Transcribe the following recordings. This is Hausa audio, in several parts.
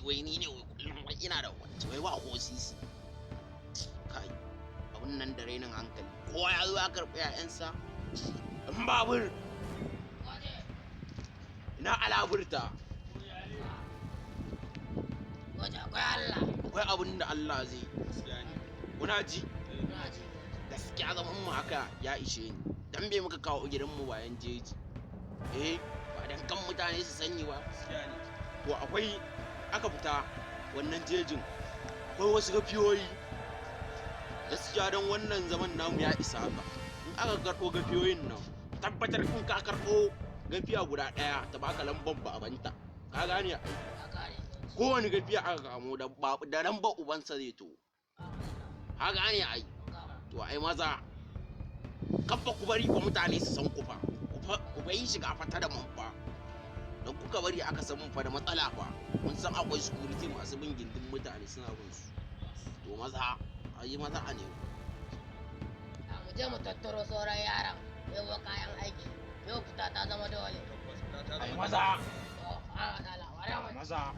Wai ni ne, wai kullum wai ina da wacce, wai ba ko sisi. Kai, abun nan da rainin hankali. Kowa ya zo ya karɓi 'ya'yansa. In babur ina alaburta. Goje akwai Allah. Akwai abin da Allah zai yi. Kuna ji? Ina ji. Gaskiya zaman mu haka ya ishe ni. Dan bai muka kawo gidan mu bayan jeji? Eh, ba dan kan mutane su sanyi ba. To akwai aka fita wannan jejin, akwai wasu gafiyoyi. Gaskiya don wannan zaman namu ya isa haka. In aka karɓo gafiyoyin nan, tabbatar in ka karɓo gafiya guda ɗaya ta baka lambar babanta. Ka gane ai? Ka gane. Kowane gafiya aka kamo da da lambar ubansa zai to. Ka gane ai? To ai maza, kafa ku bari fa mutane su san ku fa. Ku fa yi shiga fata da man fa. Don kuka bari aka san mun fa da matsala fa. Mun san akwai security masu bin gindin mutane suna bin su. To maza, a yi maza a nemo. Mu je mu tattaro sauran yaran. Yau kayan aiki. Yau fita ta zama dole. Ai maza. To, an matsala. Ware mu. Maza.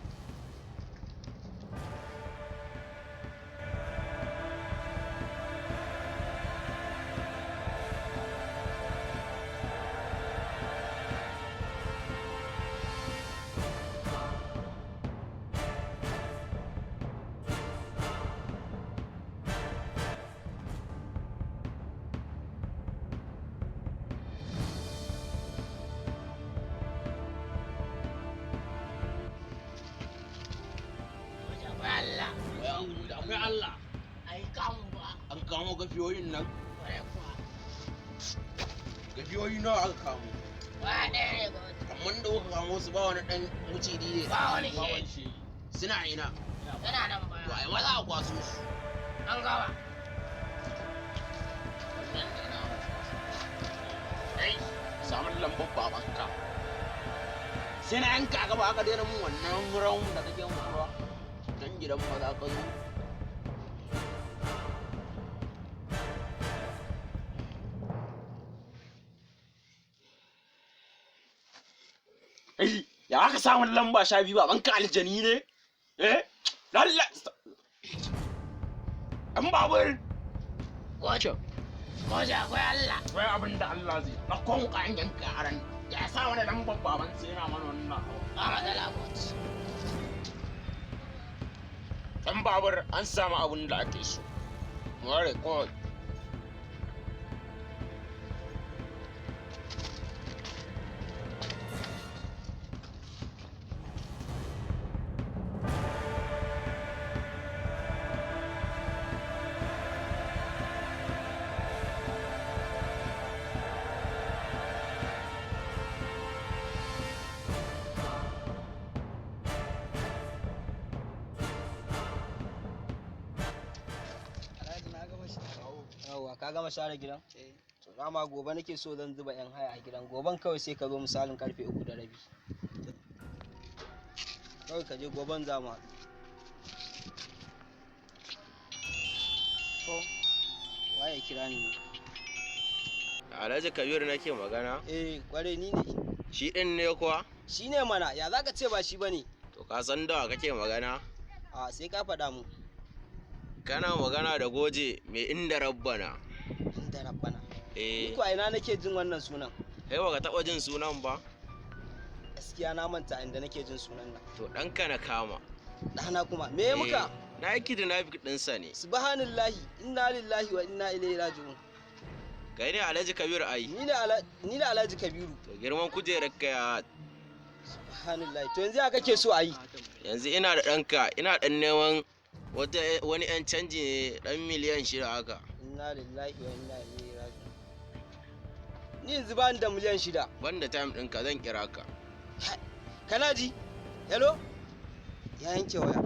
Goje akwai Allah. Akwai abu da akwai Allah. Ai kamu ba. An kamo gafiyoyin nan. Ware kuwa. Gafiyoyi nawa aka kamo? Waya ɗaya ne goje. Amma da kuka kamo su ba wani ɗan wucidi ne. Ba wani shi. Suna ina? Yana nan To baya. ai maza a kwaso su. An gama. Wannan ne na. Ai, samun lambar babanka. Sai na yanka ka ba aka daina mun wannan raun da kake mun ruwa. Dan gidan maza ka zo. Ai, ya aka samun lamba 12, babanka aljani ne? Eh? Lalla. An babur. Goje. Goje akwai Allah. Akwai abin da Allah zai ɗauko mu kayan yanka a ran ya sa wani lambar baban sai yana mana wannan abu. Ba matsala goje. Dan babur, an samu abin da ake so. Ware kawai. Alhaji, na gama share. Yawwa, ka gama share gidan? To dama gobe nake so zan zuba yan haya a gidan. Goben kawai sai ka zo misalin karfe 3:30. Kawai ka je, goben za mu haɗu. To, waye kira ni ne? Alhaji Kabiru nake magana. Eh, kware ni ne. Shi ɗin ne kuwa? Shi ne mana, ya za ka ce ba shi ba ne? To ka san da wa kake magana? A sai ka faɗa mu. Kana magana da Goje mai inda rabbana. Inda rabbana. Ni Eh, ko a ina nake jin wannan sunan? kai baka taɓa jin sunan ba? Gaskiya na manta inda nake jin sunan nan. To ɗanka na kama. Ɗana kuma, me muka? Eh, na yi kidnapping ɗinsa ne. Subhanallahi, inna lillahi wa inna ilaihi raji'un. Kai ne Alhaji Kabiru ai. Ni ne Alhaji Kabiru. To girman kujerar ka ya Subhanallahi. To yanzu ya kake so a yi? Yanzu ina da ɗanka, ina ɗan neman wata wani 'yan canji ne ɗan miliyan 6 haka. Inna lillahi wa inna ilaihi raji'un. Ni yanzu ba ni da miliyan 6. Banda time ɗinka, zan kira ka. Kana ji? Hello? Ya yanke waya.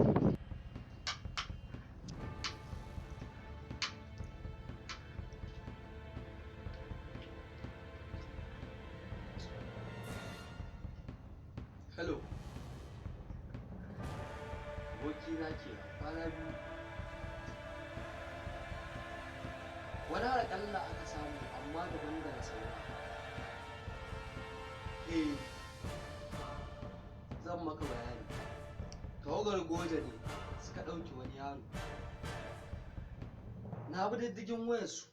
Hello. Abokina ke kwana biyu. Wani alƙalla aka samu amma daban da na saura. Eh, zan maka bayani. Tawagar goje ne suka ɗauke wani yaro. Na bi diddigin wayarsu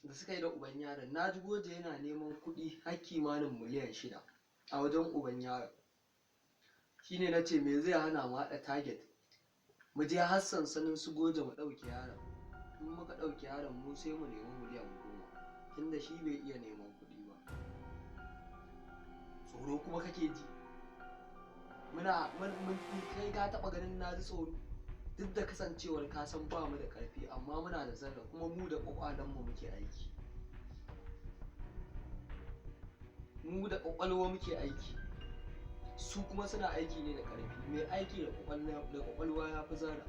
da suka yi da uban yaron. Na ji goje yana neman kuɗi har kimanin miliyan 6 a wajen uban yaron. Shine na ce me zai hana mu haɗa target, mu je har sansanin su goje mu ɗauke yaron. In muka ɗauke yaron, mu sai mu nemi miliyan 10, tunda shi bai iya neman kuɗi ba. Tsoro kuma kake ji? Muna mun kai, ka taɓa ganin na ji tsoro? Duk da kasancewar ka san ba mu da ƙarfi, amma muna da zarra, kuma mu da ƙwaƙwalenmu muke aiki. Mu da ƙwaƙwalwa muke aiki, su kuma suna aiki ne da ƙarfi. Mai aiki da ƙwaƙwalwa ya fi zarra.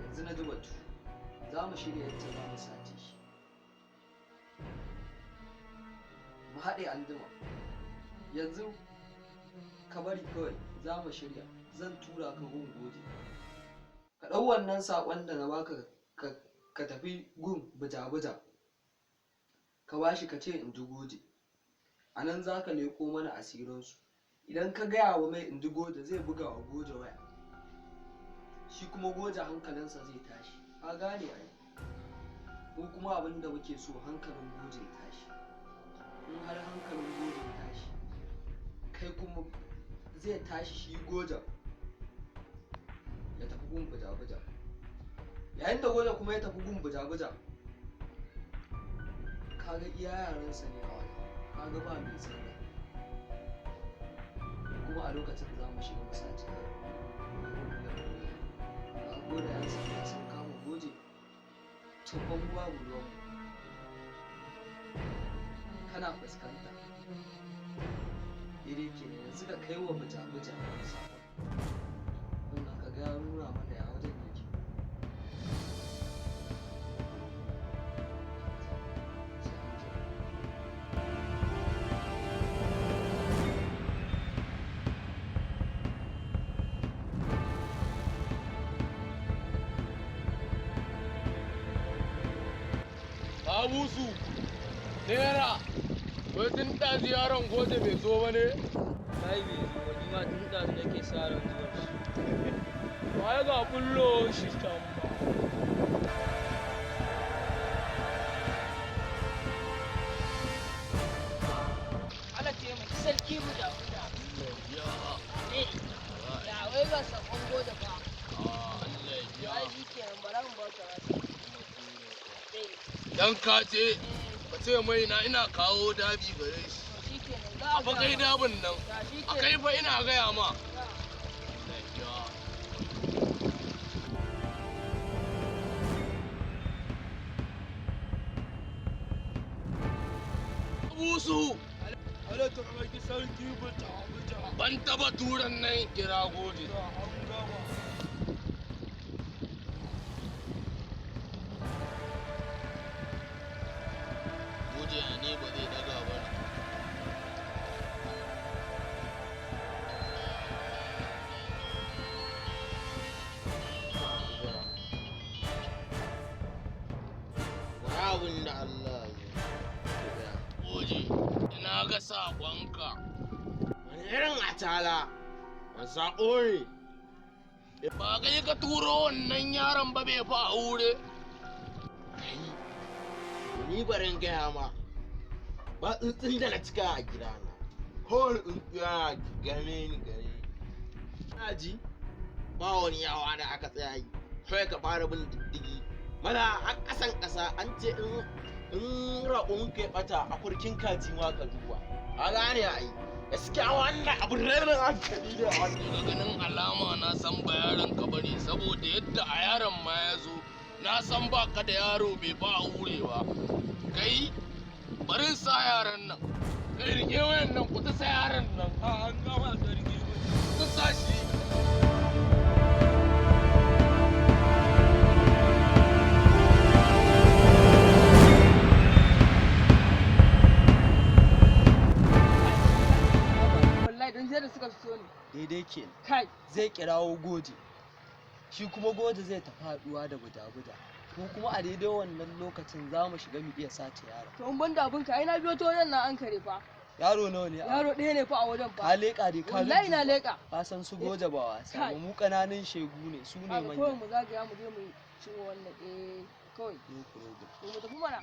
Yanzu na ji batu. Za mu shirya yadda za mu sace shi, mu haɗe anjima. Yanzu ka bari kawai, za mu shirya. Zan tura ka gun goje, ka ɗau wannan saƙon da na baka, ka tafi gun buja-buja, ka bashi, ka ce in ji goje. A nan za ka leƙo mana asirinsu. Idan ka gaya wa mai in ji goje, zai buga wa goje waya, shi kuma goje hankalinsa zai tashi. Ka gane ai? Mu kuma abin da muke so, hankalin goje ya tashi. In har hankalin goje ya tashi, kai kuma zai tashi, shi gojen ya tafi gun buja-buja. Yayin da goje kuma ya tafi gun buja-buja, kaga iya yaransa ne a wajen, kaga ba mai tsira. Kuma a lokacin za mu shiga mu sace yaron. Ko da yan sanda sun kama goje, to fa mu babu ruwanmu. Kana fuskanta daidai kenan. Yanzu ka kai wa buja-buja saƙon wannan, ka ga ya nuna mana ya wajen yake. Sai an jima. Abusu, Naira, wai tun ɗazu yaron goje bai zo ba ne? Kai, bai zo ba, ni ma tun ɗazu nake sa ran zuwan shi. Ba ga bullo shi can ba. Allah taimaki sarki buja buja. Eh, ya wai ga sakon goje fa. Ai shi kenan, bara mu baka wata. Eh, Dan ka ce, ka ce mai na ina kawo dabi gare shi. to shi kenan za A fa kai dabin nan, Ya shi a kai kenan. fa ina gaya ma. Ya. Abusu, Allah taimaki sarki buja buja. Ban taba turan nan kira goje. To, an gama. Goje ya ne ba zai daga ba ne. Wani abin da Allah ya yi. Goje, ina ga saƙonka. Wani irin atala, wani saƙo ne? Ba kai ka turo wannan yaron ba bai fa aure. Kai, ni barin gaya ma, ba tsuntsun da na cika a gidana. Kowane tsuntsu yana game ni gare ni. Ina ji, ba wani yawa da aka tsaya yi, kawai ka fara bin diddigi. Mana a ƙasan ƙasa an ce in raƙon ka ya ɓata, a kurkin kaji ma ka duba. A gane ai, gaskiya wannan abin rainin hankali ne a wannan. Daga ganin alama na san ba yaron ka bane, saboda yadda a yaron ma ya zo, na san ba ka da yaro bai ba aure ba. Kai, barin sa yaran nan. Kai, rike wayan nan, ku ta sa yaran nan. A an gama sarki buja. Ku ta sa shi. Wallahi don sai da suka fito ne. Daidai kenan. Kai, Zai kirawo goje, shi kuma goje zai tafi haɗuwa da buja-buja. Mu kuma a daidai wannan lokacin za mu shiga mu iya sace yaron. To in banda abinka, ai na biyo ta wajen na an kare fa. Yaro nawa ne? Yaro ɗaya ne fa a wajen fa. Ka leƙa dai ka Wallahi na dudduba. leƙa. Ka san su goje ba wasa Kai. ba, mu ƙananan shegu ne, su ne Kaga kawai manya. mu zagaya mu je mu ciwo wannan, eh kawai. No problem. To mu tafi mana.